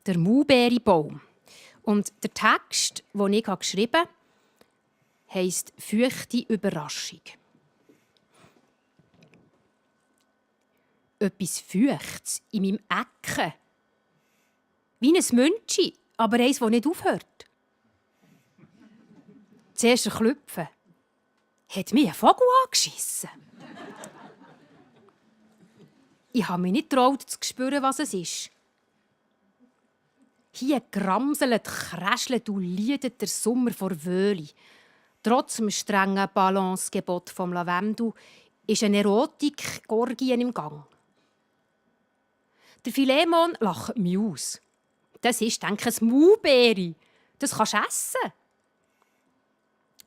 der Maulbeerbaum. Und der Text, den ich geschrieben habe, heisst «Feuchte Überraschung». Etwas Feuchtes in meinem Ecken. Wie ein Münchi, aber eins, das nicht aufhört. Zuerst ein Klüpfen. Hat mich ein Vogel angeschissen. Ich habe mich nicht getraut, zu spüren, was es ist. Hier gramselt, kräschelt und liedet der Sommer vor Wöhli. Trotz dem strengen Balancegebot vom Lavendel ist eine Erotik-Orgie im Gang. Der Philemon lacht mich aus. Das ist, denke ich, ein Maulbeere. Das kannst du essen.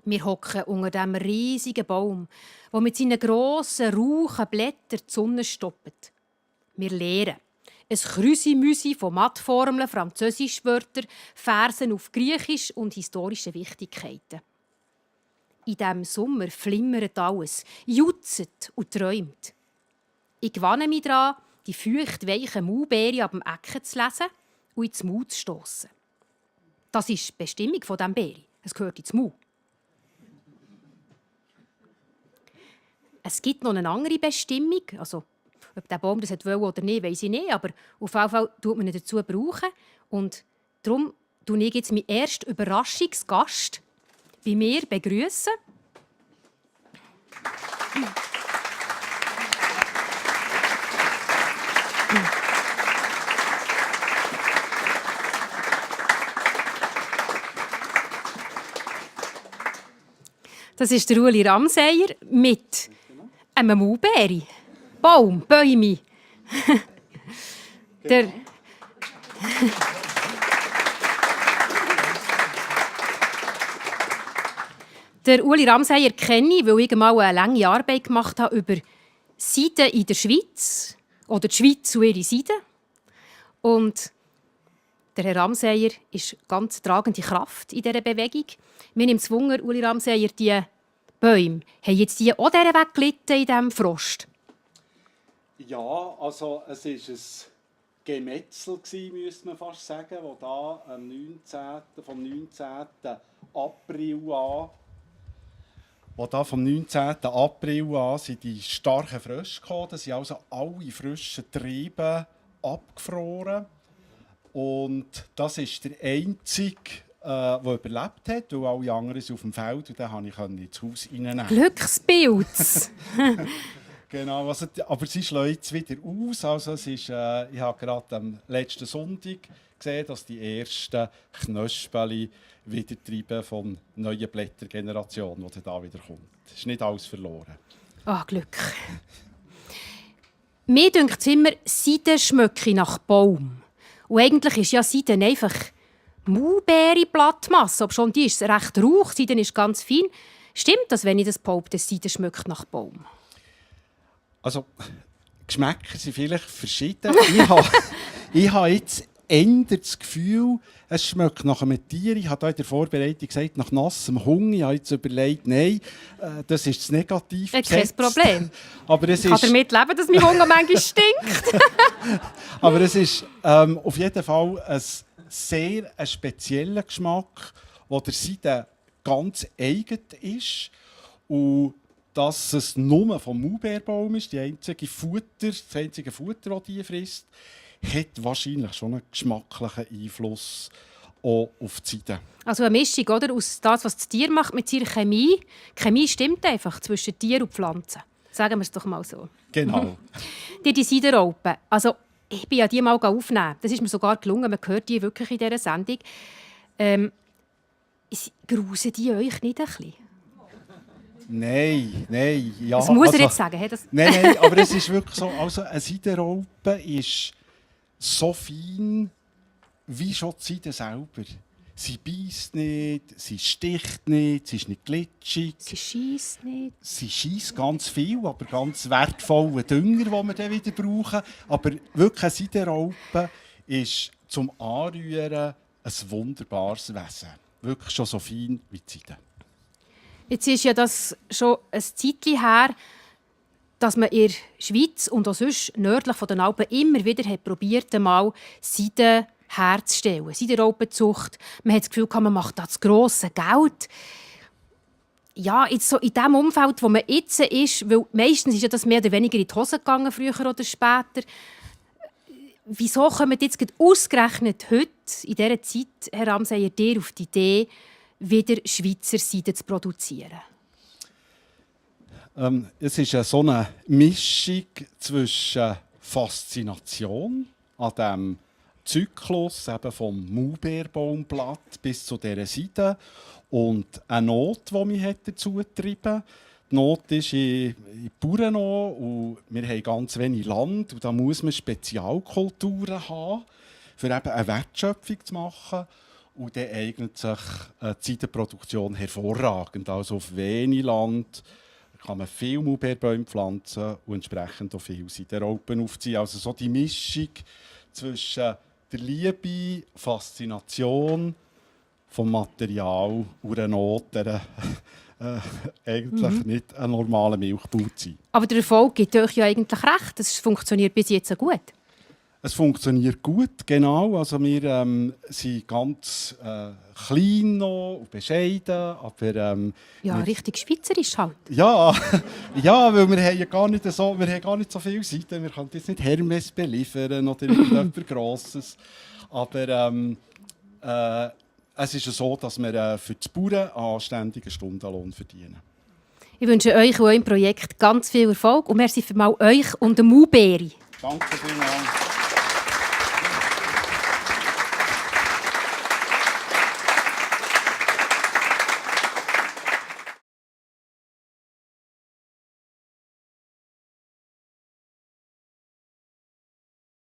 Wir hocken unter diesem riesigen Baum, der mit seinen grossen, rauchen Blättern die Sonne stoppt. Wir lehren. Ein Krüsi-Müsi von Mattformeln, Französischwörtern, Versen auf Griechisch und historische Wichtigkeiten. In diesem Sommer flimmert alles, jutzt und träumt. Ich gewöhne mich daran, die feucht weichen Maulbeere ab dem Ecken zu lesen und ins Maul zu stossen. Das ist die Bestimmung von diesem Beere. Es gehört ins Maul. Es gibt noch eine andere Bestimmung. Also, ob der Baum das wollte oder nicht, weiss ich nicht. Aber auf jeden Fall braucht man ihn dazu brauchen. Und darum begrüße ich jetzt meinen ersten Überraschungsgast bei mir begrüßen. Das ist der Ueli Ramseyer mit einem Maulbeere. Baum, Bäume. Der Ueli Ramseyer kenne ich, weil ich mal eine lange Arbeit gemacht habe über Seide in der Schweiz oder die Schweiz und ihre Seide. Und der Herr Ramseyer ist eine ganz tragende Kraft in dieser Bewegung. Mir nimmt es Wunder, Ueli Ramseyer, die Bäume, haben jetzt die auch dieser Weg gelitten in diesem Frost? Ja, also es war ein Gemetzel, müsste man fast sagen, wo da vom 19. April an sind die starken Frösche gekommen. Da sind also alle frischen Triebe abgefroren. Und das ist der einzige, der überlebt hat, weil alle anderen sind auf dem Feld und den konnte ich ins Haus reinnehmen. Glückspilz! Genau, also, aber sie schlägt jetzt wieder aus. Also, es ist, ich habe gerade am letzten Sonntag gesehen, dass die ersten Knöspel wieder treiben von neuen Blättergeneration, die da wieder kommt. Es ist nicht alles verloren. Ah, Glück. Mir dünkt es immer, Seide schmecke nach Baum. Und eigentlich ist ja Seide einfach Maulbeere-Blattmasse. Obschon die ist recht rauch, Seide ist ganz fein. Stimmt das, wenn ich das behaupte, Seide schmeckt nach Baum? Also, Geschmäcker sind vielleicht verschieden. Ich habe jetzt das Gefühl, es schmeckt nach einem Tier. Ich habe in der Vorbereitung gesagt, nach nassem Hunger. Ich habe jetzt überlegt, nein, das ist das Negativ. Kein Problem. Aber es ich kann damit leben, dass mein Hunger manchmal stinkt. Aber es ist auf jeden Fall ein sehr spezieller Geschmack, der der Seide ganz eigen ist. Und dass es nur vom Maulbeerbaum ist, das einzige Futter, das die frisst, hat wahrscheinlich schon einen geschmacklichen Einfluss auch auf die Seide. Also eine Mischung, oder? Aus dem, was das Tier macht mit seiner Chemie. Die Chemie stimmt einfach zwischen Tier und Pflanzen. Sagen wir es doch mal so. Genau. Die Seidenraupen. Also, ich bin ja die mal aufnehmen. Das ist mir sogar gelungen. Man hört die wirklich in dieser Sendung. Grusen die euch nicht ein bisschen? Nein. Ja, das muss er jetzt sagen. Nein, aber es ist wirklich so. Also eine Seidenraupe ist so fein wie schon die Seide selber. Sie beißt nicht, sie sticht nicht, sie ist nicht glitschig. Sie schiesst nicht. Sie schiesst ganz viel, aber ganz wertvollen Dünger, den wir dann wieder brauchen. Aber wirklich eine Seidenraupe ist zum Anrühren ein wunderbares Wesen. Wirklich schon so fein wie die Seide. Jetzt ist ja das schon ein Zeitchen her, dass man in der Schweiz und auch sonst nördlich von den Alpen immer wieder probiert, mal Seide herzustellen. Siderraupenzucht, man hat das Gefühl, man macht das grosse Geld. Ja, jetzt so in dem Umfeld, wo man jetzt ist, weil meistens ist ja das mehr oder weniger in die Hose gegangen, früher oder später. Wieso kommen jetzt gerade ausgerechnet heute, in dieser Zeit, Herr Ramseyer, dir auf die Idee, wieder Schweizer Seide zu produzieren? Es ist so eine Mischung zwischen Faszination an diesem Zyklus eben vom Maulbeerbaumblatt bis zu dieser Seite und eine Not, die mich dazu getrieben hat. Die Not ist in Bauernau und wir haben ganz wenig Land und da muss man Spezialkulturen haben, für eben eine Wertschöpfung zu machen. Und dann eignet sich die Seidenproduktion hervorragend. Also auf wenig Land kann man viel Maulbeerbäume pflanzen und entsprechend auch viel Seidenraupen aufziehen. Also so die Mischung zwischen der Liebe, Faszination vom Material und einer Not, eigentlich nicht ein normaler Milchbau zu sein. Aber der Erfolg gibt euch ja eigentlich recht. Es funktioniert bis jetzt gut. Es funktioniert gut, genau. Also wir sind ganz klein noch und bescheiden, aber ja, richtig schweizerisch halt. Ja, ja, weil wir haben ja gar nicht so viel Seiten. Wir können jetzt nicht Hermes beliefern oder irgendetwas Grosses. Aber es ist so, dass wir für die Bauern einen anständigen Stundenlohn verdienen. Ich wünsche euch und eurem Projekt ganz viel Erfolg und merci für mal euch und den Maulbeeri. Danke vielmals.